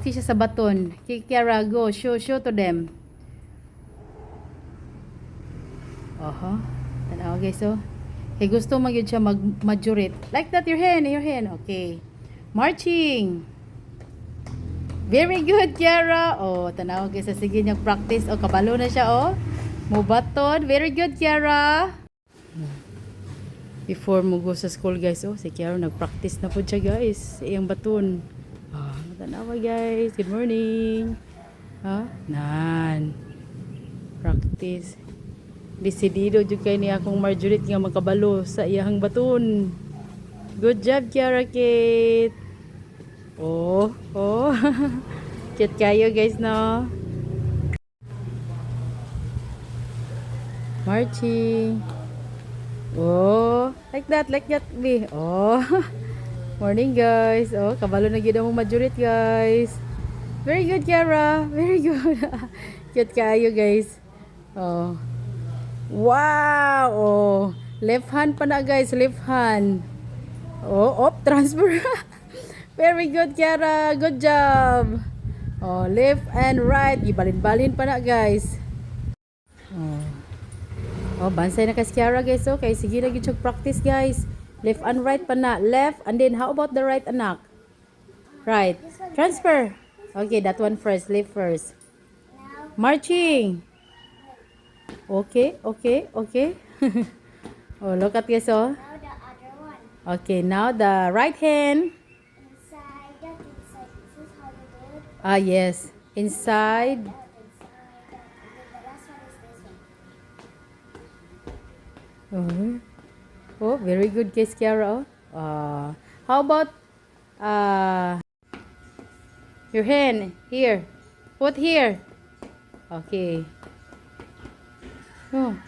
Nag-practice siya sa baton. Kiara, go. Show, show to them. Oho. Tanawa, guys, oh. Kay gusto man gyud siya mag majorette. Like that, your hand, your hand. Okay. Marching. Very good, Kiara. Oh, tanawa, guys, sa sige niyang practice. Oh, kabalo na siya, oh. Mubaton. Very good, Kiara. Before mo go sa school, guys, oh, si Kiara nag-practice na po siya, guys, sa iyang baton. Ah, tanawa, guys. Good morning. Ha? Nan. Practice. Desidido jud kay niya akong majorette nga makabalo sa iyang baton. Good job, Kiara Kate. Oh. Cute kayo, guys, no? Marching. Oh, like that, B. Oh. Morning, guys. Oh, kabalo na gyud ang majorette, guys. Very good, Kiara. Very good. Cute kayo, guys. Oh. Wow! Oh, left hand pa na, guys. Left hand. Oh, op, transfer. Very good, Kiara. Good job. Oh, left and right. Ibalin-balin pa na, guys. Oh. Oh, bansay na kay si Kiara, guys. Okay, sige na gyud siya practice, guys. Left and right pa na. Left and then how about the right, anak? Right. Transfer. Okay, that one first. Left first. Marching. Okay. Oh, look at this, oh. Now the other one. Okay, now the right hand. Inside, that inside. This is how you do it. Ah, yes. Inside. That inside, that. And then the last one is this one. Oh, very good kay Kiara, oh. How about your hand here? Put here. Okay. Oh,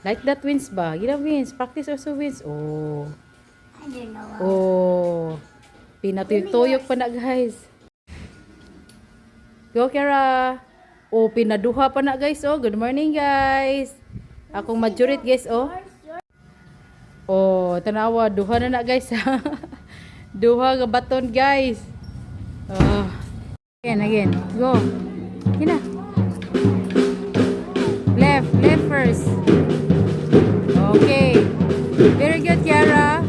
like that wins ba? Gina wins. Practice also wins. Oh. I don't know. Oh. Pinatuyok pa na, guys. Go, Kiara. Oh, pinaduha pa na, guys. Oh, good morning, guys. Akong majorette, guys, oh. Oh, tanawa, duha na na, guys. Duha nga baton, guys. Oh. Again, again. Go. Kina. Left, left first. Okay. Very good, Kiara.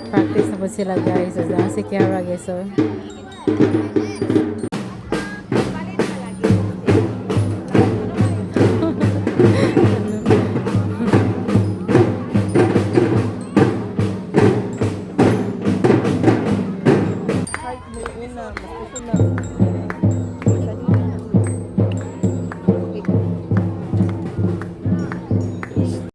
Practice na po sila, guys. So, si Kiara, guys. Oh. Kahit may una, mas gusto na.